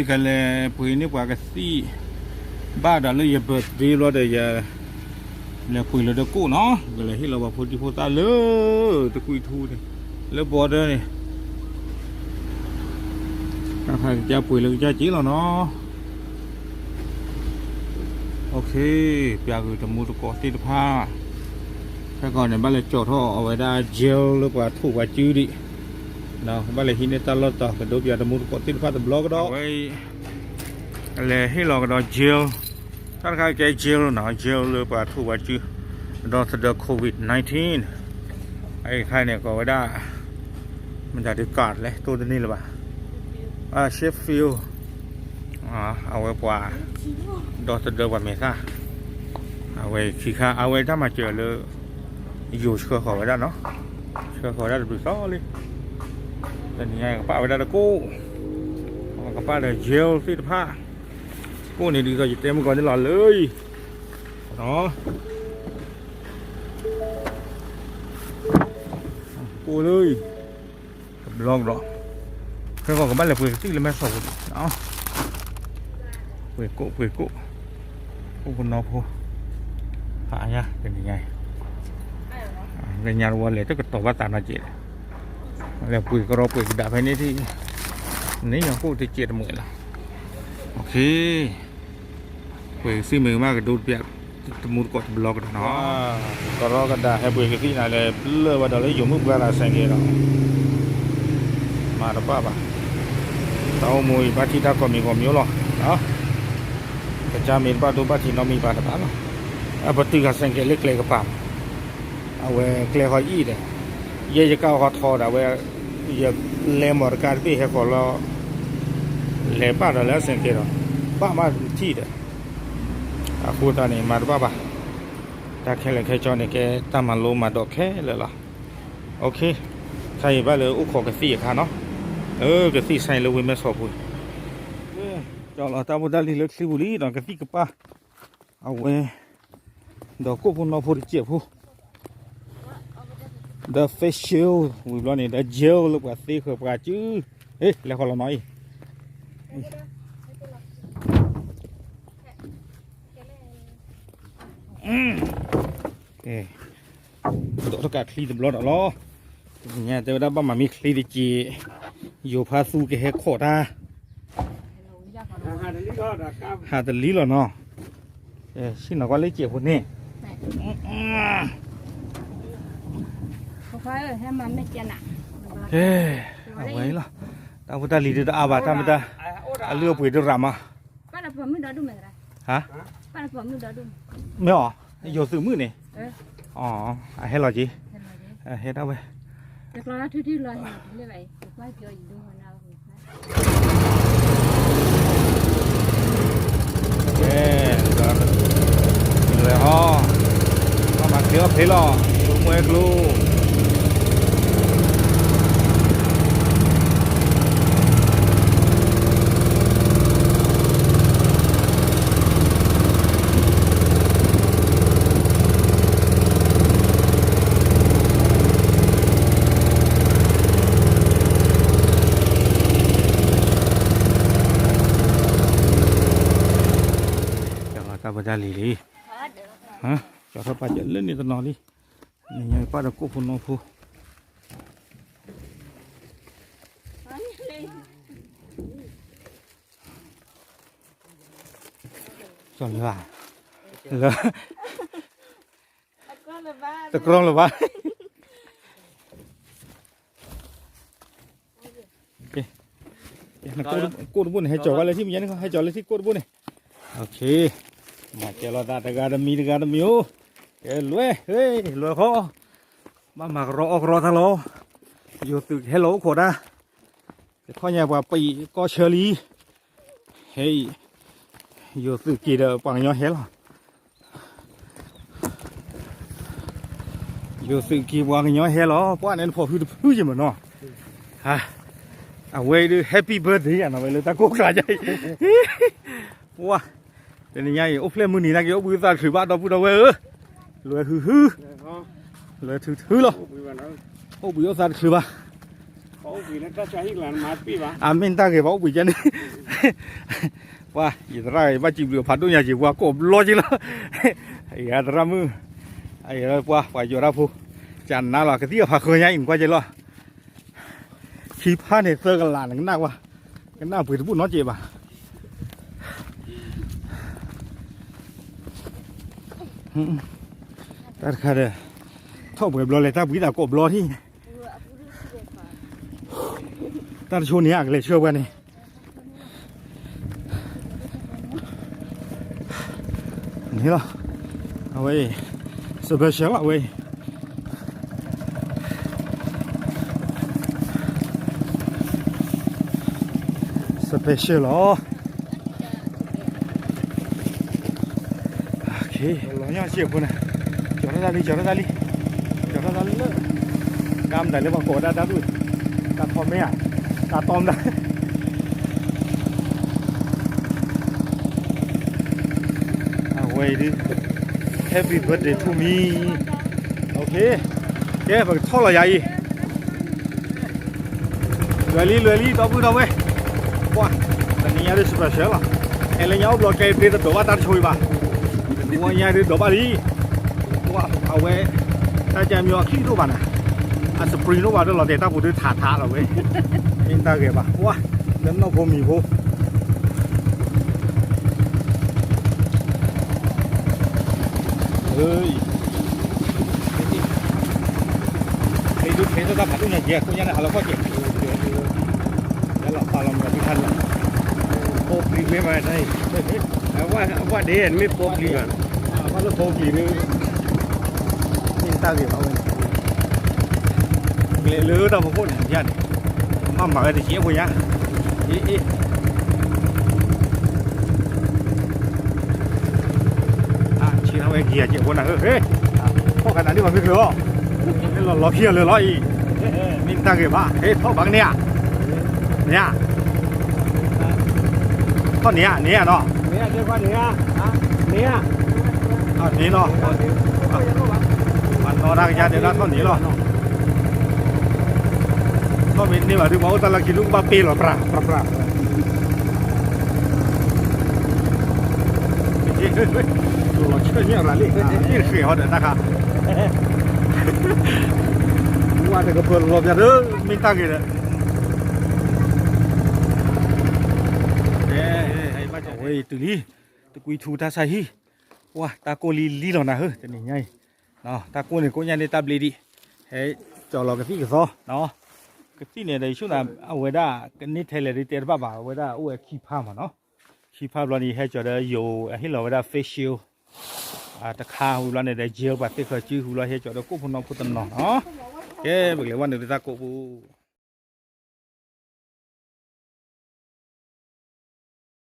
ကလဲၤပှ့ၤန့ၢ်ပှၤကသံၣ် ဘၣ်ဒီးလၢယ birthday ဘျီဒီး ယလဲၤပှ့ၤလၢတကိၣ်နီၤ, ကလဲၤဟ့ၣ်လီၤပှၤဖိဒံဖိသၣ်လၢ တကွံထူန့ၣ် လၢ border န့ၣ်, တၢ်ခါကစၢ်ပှ့ၤလၢကစၢ်စ့လီၤနီၤ. ပၠးဂုာ်တမူတကိးသ့ၣ်တဖၣ်, ခဲကီးန့ၣ် ဘၣ်လဲၤကၠီၣ်ထီၣ်အဝဲဒၣ် gel လၢပှၤထိၣ်ပှၤစုဒံး, ဘၣ်လဲၤဟံးန့ၢ်တၢ်လီၢ်တတီၤ ကဒိပၠးတမူတကိးသ့ၣ်တဖၣ်တဘျီကဒီး, အဝဲအံၤ လဲၤဟ့ၣ်လီၤကဒီး gel, တၢ်တခါကဲ gel နီၤ, gel လၢပှၤထိၣ်ပှၤစု ဒီသဒၢ COVID nineteen, အအံၤခါန့ၣ် ကိးဝဲဒၣ် မတၤဒုးကးလဲၣ် တိၢ်တန့ၢ်လၢၤဘၣ်, Sheffield, အဝဲပှၤ ဒီသဒၢပှၤမဲာ်သၣ်, အဝဲခံခါ အဝဲတၢ်မၤစၢၤလၢ ယိၤဆှၢဃီၤဝဲဒၣ်နီၤ, ဆှၢဃီၤဝဲဒၣ်တဘျုးသီလံ, တနံၤညါကပာ်ဝဲဒၣ်တကိၣ်, ကပာ်ဒီး gel သ့ၣ်တဖၣ်, ကိၣ်န့ၣ်ဒ်သိးယတဲမုၢ်ကီးန့ၣ်လီၤလၢအံၤ, ကိၣ်လၢအံၤ တဘျီကဒီး, ခဲကီးကဘၣ်လဲၤပှ့ၤကသံၣ်လၢမဲၢ်ဆီးပူၤ, ပှ့ၤကိၣ်ပှ့ၤကိၣ်, အိၣ်ပနီၢ်ဖိ, ဖးညါတနံၤညါအံၤ, လၢညါတဝီလဲၤတကတီၤဘၣ်သးနီၤကဲး, လဲၤပှ့ၤကရီပှ့ၤကဒါဖဲန့ၣ်ထံၣ်, န့ၣ်ယၤကိၣ်တကဲးတမှဲးလီၤ, ပှ့ၤကသံၣ်မ့ၢ်ကမၣ်ကဒိတပျး, တမူတကိးတဘျီကဒီးနီၤ, ကရီကဒါဟဲပှ့ၤကသံၣ်နၤလဲၤလၢာ်ဘၣ်ဒီးလၢယိၤမုၣ်ပှၢ် တၢ်စဲကဲးဒီး မၤတဘၣ်ဘၣ်, တၢ်အိၣ်မူအံၤဘၣ်ထံၣ်တၢ်ကိးမံၤကိးမံၤအိၣ်လီၤ, ကစၢ်မ့ၢ်တဘၣ်ဒိဘၣ်ထံးနီတမံၤဘၣ်တဘၣ်လီၤ, အပတုာ်ဃာ်စဲကဲးလၢကျဲကပၤ, အဝဲကျဲဃီအံၣ်ဒီး, ယဲယကၣ်ဃီထီဒီးအဝဲ, ယလဲၤမီၢ်တကါတဘ့ၣ်ဟဲဃီၤလီၤ, လဲၤပာ်ဒီးလၢအစဲကဲးဒီး, ဘၣ်မးထံၣ်ဒီး အဃိသတးန့ၣ် မၤတဘၣ်ဘၣ်, တၢ်ခဲလၢာ်ခဲဆ့န့ၣ် ကဲတၢ်မၤလိမၤဒိးခဲလၢာ်လီၤ, ခဲအံၤဘၣ်လၢအိၣ်ခိးကသံၣ်အခါနီၤ, ကသံၣ်ဆါအံၤလၢဝ့ၢ်မဲၢ်ဆီးပူၤ, ကၠီလီၤတၢ်ဖိတၢ်လံၤလၢချံပူၤလံဒီးကသံၣ်ကပၤ, အဝဲ ဒီးကိၣ်ဖိနီၢ်ဖိတစဲးဖိ, ဒီး face shield ဝံၤဘျီန့ၣ် ဒီး gel လၢပှၤသ့ဃၢၤပှၤစု, ဟ့ၣ် လဲၤဃီၤလီၤနီၤအံၤ ကဲ, ဒိးတကးချံတဘျီဒီးလီၤ, ညါတဲဝဲဒၣ်ဘၣ်မၤမ့ၢ်ချံတက့ၢ်, ယိၤဖါသူကဟဲခိးတၢ်, ဟးတလံလီၤနီၤ, ဆ့ၣ်နီၤကွၢ်လၢစဲးဖိန့ၣ်, ကဲ, အဝဲအံၤလီၤ, တၢ်ဖိတၢ်လံၤဒုးတအါဘၣ် တၢ်မတၤ, အလုၢ်အပှ့ၤဒုးရၤမး, ဟါ, မ့ၢ်အီၤ, ယိၤသုးမုၣ်န့ၣ်, အဟဲလီၤက့ၤ, ဟဲဒၣ်ဝဲ, ကဲ, လဲၤဟီ, ဘၣ်မၤချ့အီၣ်ဖ့လီၤ, ကျိမွဲကျိ တၢ်ဖိတၢ်လံၤလံ, ကၠီထီၣ်ပာ်စၢၤလၢန့ၣ်တနီၤလံ, နညါပာ်ဒီးကိၣ်ဖိနီၢ်ဖိ, ကၠီလၢ, လၢ, တကြီလၢၤဘၣ် ကိၣ်တဘိန့ၣ် ဟဲကၠီၤဝဲလၢထံၣ်မ့ၢ်ညါန့ၣ် ဟဲကၠီၤလၢထံၣ်ကိၣ်တဘိန့ၣ်, မၤကဲလီၤသးတဂၤတမံၤတဂၤတမံၤအိၣ်, ကဲလွဲ, လွဲဃီ, ဘၣ်မၤကရီအီၣ်ကရီတၢ်လီၤ, ယိၤသုးကဟဲလီၤအိၣ်ခိးတၢ်, ကခီညါပှၤပံးကီၢ်ဆၢလံ, ဟဲအံၤ, ယိၤသုးက့ၤဒီးပှၤကညီဟဲလီၤ ယိၤသုးက့ၤပှၤကညီဟဲလီၤ, ပှၤန့ၣ်နဖီၣ်ဟုတဖုယမၢ်နီၤ, အဝဲအံၤဒုး Happy Birthday ယၤနီၤ ဝဲလၢတၢ်ကိၢ်ကျါယၤအံၤ, ပှၤ, တနံၤညါအံၤ အိၣ်ဖျဲၣ်မုၢ်နံၤနာ်က့ အိၣ်ဘှံးအိၣ်သါတချုးဘၣ် ဒီပုၢ်ဒီဝဲၢ်ဧၢ, လွဲၢ်ဟုဟု, လွဲၢ်ထုထုလီၤ, အိၣ်ဘှံးအိၣ်သါတချုးဘၣ်, အမ့ၢ်တၢ်ဂ့ၤပှၤအိၣ်ဘှံးကဲန့ၣ်, ပှၤ ယသရၣ်ဂ့ၤ ဘၣ်စံးဘျုးဖးဒိၣ်ညါက့ၤ ပှၤကိးဘျီက့ၤလီၤ, ယသရၣ်မုၣ်, ပှၤ ပှၤယီၤတၢ်ဖိ, ကနါလီၤ ကသံၣ်အဖးဃၢညါအံၤ နကွၢ်က့ၤလီၤ, ခံဖးန့ၣ်သၢကလး နကနၣ်ကွၢ်, ကနၣ်ပှ့ၤတဘူၣ်နီတစဲးဘၣ် တၢ်တခါဒီး ထီၣ်ပှဲၤဘျီလဲၣ် တၢ်ဘှံးသးကိးဘျီထံၣ်, တၢ်တဆိန့ၣ် အကလဲၤဆှၢပှၤန့ၣ်, န့ၣ်လီၤ, အဝဲအံၤ special လီၤ အဝဲအံၤ special လီၤ. လီၤညီစ့ၢ်ဖိန့ၣ်, ကၠီၤထီၣ်တၢ်လံ ကၠီၤထီၣ်တၢ်လံ, ကၠီၤထီၣ်တၢ်လၢ ကါမတၤလၢပှၤကိးဝဲဒၣ်တၢ်သူၣ်, တၢ်ထီမ့ၢ်ဧါ, တၢ်တီမတၤ အဝဲအံၤဒ် Happy birthday to me, ကဲ ပကထီၣ်လီၤယၤအံၤ, လွဲၤလံ လွဲၤလံ ဒီပုၢ်ဒီဝဲၢ်, ပှၤ တနံၤညါဒ် special လီၤ, ဟဲလၢညါအိၣ်ဘျီကျဲ ပျ့ၤတဒိးဘၣ်တၢ်တဆိအံၤဘၣ်, ပှၤညါဒ်ဒိးဘၣ်လံ, ပှၤ အဝဲ တၢ်ကဲမံအချံၣ်ဒိၣ်ဘၣ်နၤ, အ spring ဒိၣ်ဘၣ်ဒီးလီၤတဲာ် တၢ်ပူၤဒ်ထးထးလီၤဝဲ, မ့ၢ်တၢ်ဂ့ၤဘၣ် ပှၤ လၢနီၢ်ဖိမံၤဖိ ဖဲဒုးဖဲဒိၣ်တၢ်ဖးဒိၣ်ညါကဲ ခိၣ်ညါန့ၣ် ဟးလီၤခီၣ်ကဲး, လီၤပာ်လီၤမၤဒုးခါလီၤ, ဖိပျံၤဝဲမးတၢ်အံၤ, အဝဲဒ်မ့ၢ်ဖိပျံၤဘၣ်, အဝဲလၢဖိပျံၤဒုး, မ့ၢ်တၢ်ဂ့ၤဘၣ်ဝဲန့ၣ်, ကျဲလၢတၢ်ဖီခိၣ်န့ၣ် ယၤန့ၣ်, မၤမၤဝဲတကဲဖိညါ, အ့ အ့ ဆ့ထီၣ်ဝဲကယၤကဲးဖိနၤဧၢ, ထီၣ်ခါနၤဒ်ပှၤမ့ၢ်ကျၢၤအီၤ, လီၤလီၤခံဂၤလၢာ်လီၤအံၤ, မ့ၢ်တၢ်ဂ့ၤဘၣ်, ဟဲထီၣ်ဘၣ်ကန့ၢ်ဧါ, န့ၣ်ဧါ, ထီၣ်န့ၣ်ဧါ, န့ၣ်ဧါ, န့ၣ်နီၤ, ပှၤနီၢ်တၢ်ကယါတဲဒၣ်ထီၣ်န့ၣ်လီၤ, ထီၣ်မ့ၢ်န့ၢ်ဘၣ်ဒုး ပှၤအိၣ်တၢ်လၢခံဒုးကဘၣ်ပ့ၤလီၤ ပြး ပြး ပြး လီၤဆၢညါရၤလံ, ဃ့ၢ်ဟီဒီးတၢ်ခါ, ဝါတကပၢၤလီၤပျၢၤဒီး မ့ၢ်တၢ်ဂ့ၤဒီး, အဝဲအံၤတုၤလံ, တကွံထူတၢ်ဆါဟံၣ်, ပှၤတၢ်ကိၢ်လံလံလီၤနၤဧၢ တနံၤညါအံၤ, တၢ်ကိၢ်န့ၣ်ကိၢ်ညါန့ၣ်တၢ်ဘျ့ဒံး, ဟဲကၠီၤလီၤကသံၣ်ကသီ, ကသံၣ်န့ၣ်ဒီးယဆိနၤ အဝဲဒၣ်ကန့ၢ်ထဲလဲၣ်ဒ်တဲတဘၣ်ဘၣ် အဝဲဒၣ်အိၣ်ဝဲခံဖးမးနီၤ, ခံဖးဘျီန့ၣ် ယဟဲကၠီၤဒီးယိၤ အဟ့ၣ်လီၤဝဲဒၣ် face shield တခါဝံၤဘျီန့ၣ်ဒီး gel ပှၤသ့ၣ်ဃီၤစု ဝံၤဘျီဟဲကၠီၤဒီးကိၣ်ဖိနီဖိတနီၤနီၤ, ကဲ ပကလဲၤဝဲနုာ်လၢတၢ်ကိၢ်ပူၤ